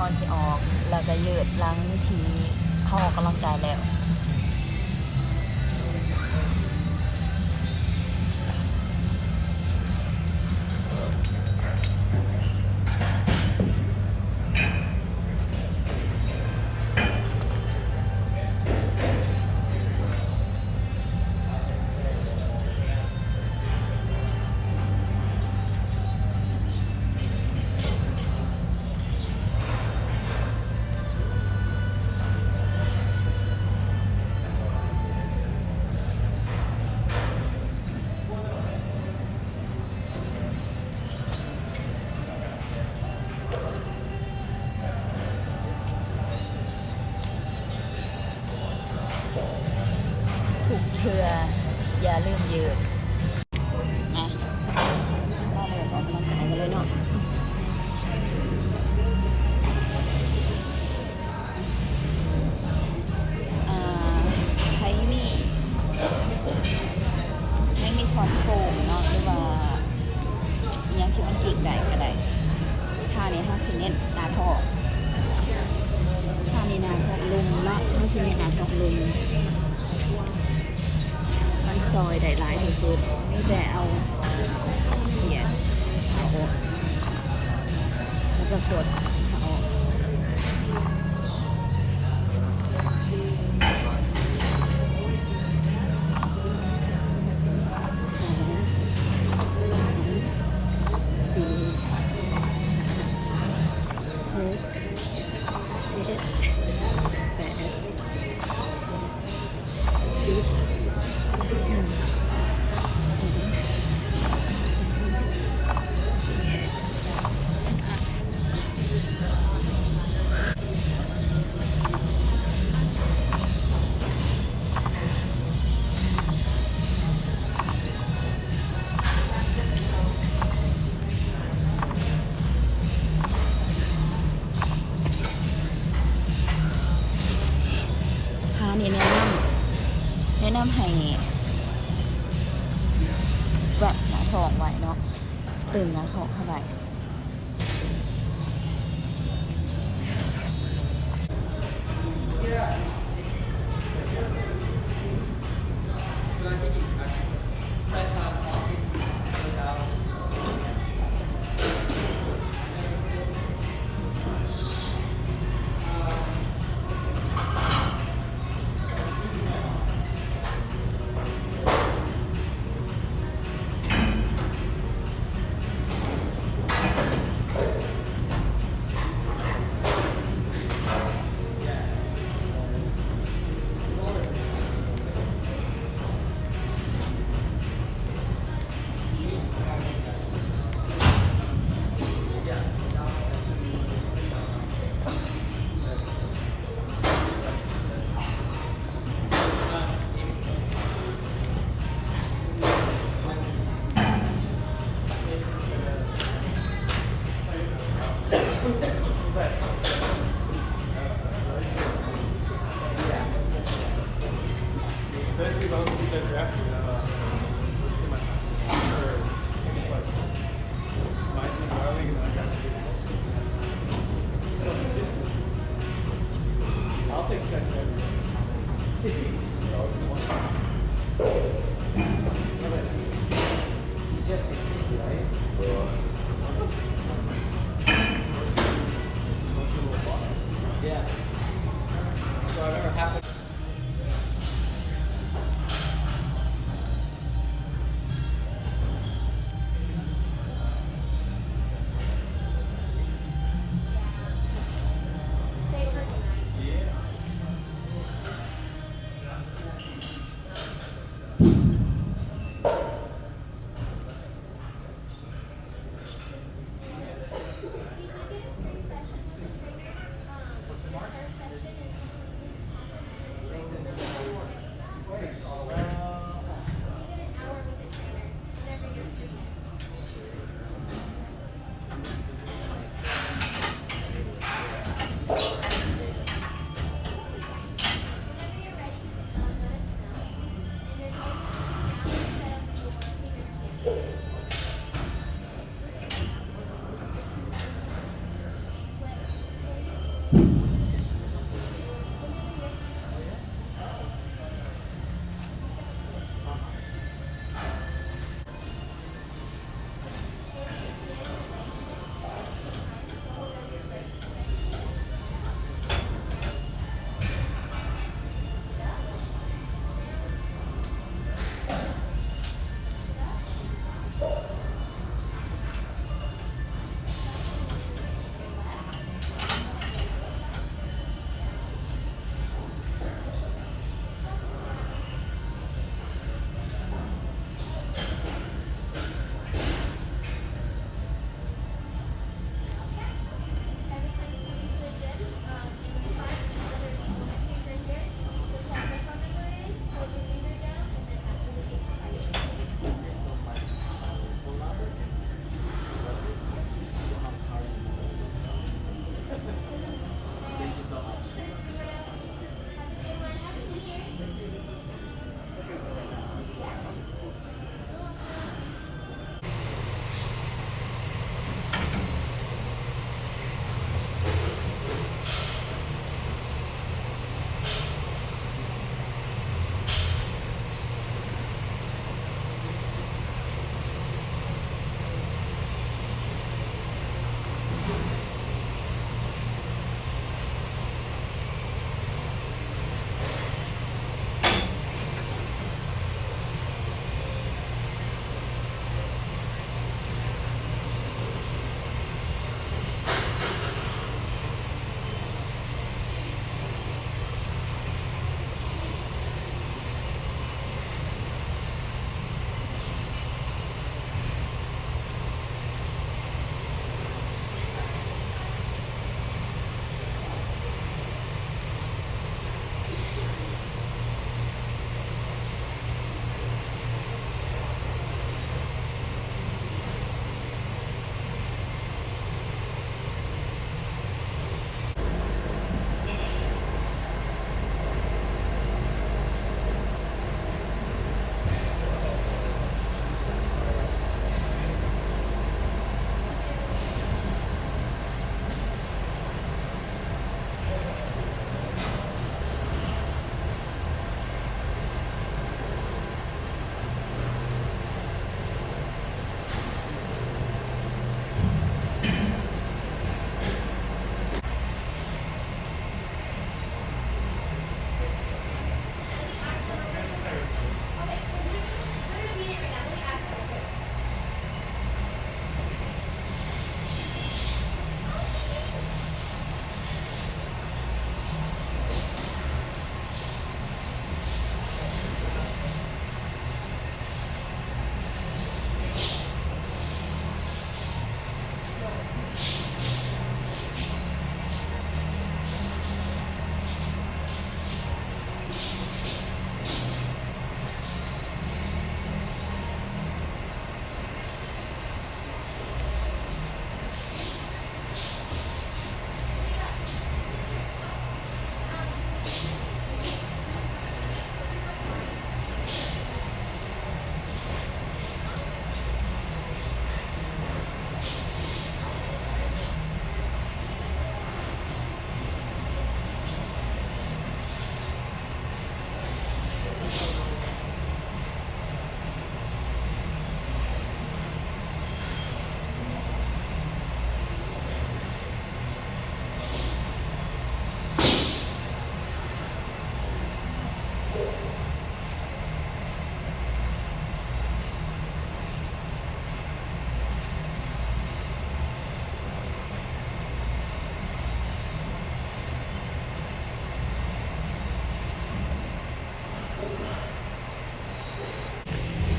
ກ່ອນຊິອອກ ແລ້ວກໍຍືດຫຼັງທີ່ເຮົາອອກກຳລັງກາຍແລ້ວ. ທຸກເທື່ອຢ່າລືມຍືດ. ມາ ມາເລີ່ມອອກກຳລັງກາຍກັນເລີຍເນາະ. ອ່າ ໃຜມີ ໃຜມີທ່ອນໂຟມເນາະ ຫຼືວ່າອີ່ຫຍັງທີ່ມັນກິກໄດ້ກໍໄດ້. ທ່ານີ້ເຮົາຊິເນັ້ນໜ້າທ້ອງ ທ່ານີ້ໜ້າທ້ອງລຸ່ມເນາະ ເຮົາຊິເນັ້ນໜ້າທ້ອງລຸ່ມ. ມັນຊ່ອຍໄດ້ຫຼາຍທີ່ສຸດ ມີແຕ່ເອົາ ປຽນ ເອົາອອກ ແລ້ວກໍກົດເອົາອອກ. ສອງ ສາມ ສີ່ ຫ້າ ຫົກ ເຈັດ ແປດ ສິບ ໜຶ່ງ ສອງ ສາມ ສີ່ ຫ້າ ທ່ານີ້ແນະນຳ ແນະນຳໃຫ້ແວັບໜ້າທ້ອງໄວ້ເນາະ ຕຶງໜ້າທ້ອງເຂົ້າໄວ້.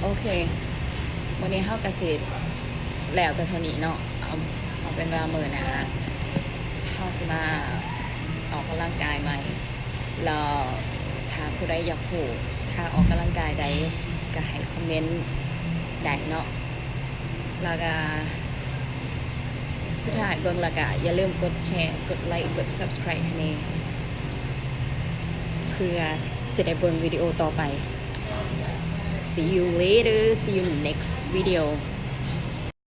ໂອເຄ ມື້ນີ້ເຮົາກະຊິແລ້ວແຕ່ເທົ່ານີ້ເນາະ. ເອົາ ເອົາເປັນວ່າມື້ໜ້າເຮົາຊິມາອອກກຳລັງກາຍໃໝ່ ແລ້ວຖ້າຜູ້ໃດຢາກຮູ້ທ່າອອກກຳລັງກາຍໃດ ກະໃຫ້ຄອມເມັນໄດ້ເນາະ. ແລ້ວກະສຸດທ້າຍເບິ່ງແລ້ວກະຢ່າລືມກົດແຊ ກົດໄລ ກົດ subscribe ໃຫ້ແດ່ ເພື່ອຊິໄດ້ເບິ່ງວິດີໂອຕໍ່ໄປ. See you later, see you next video.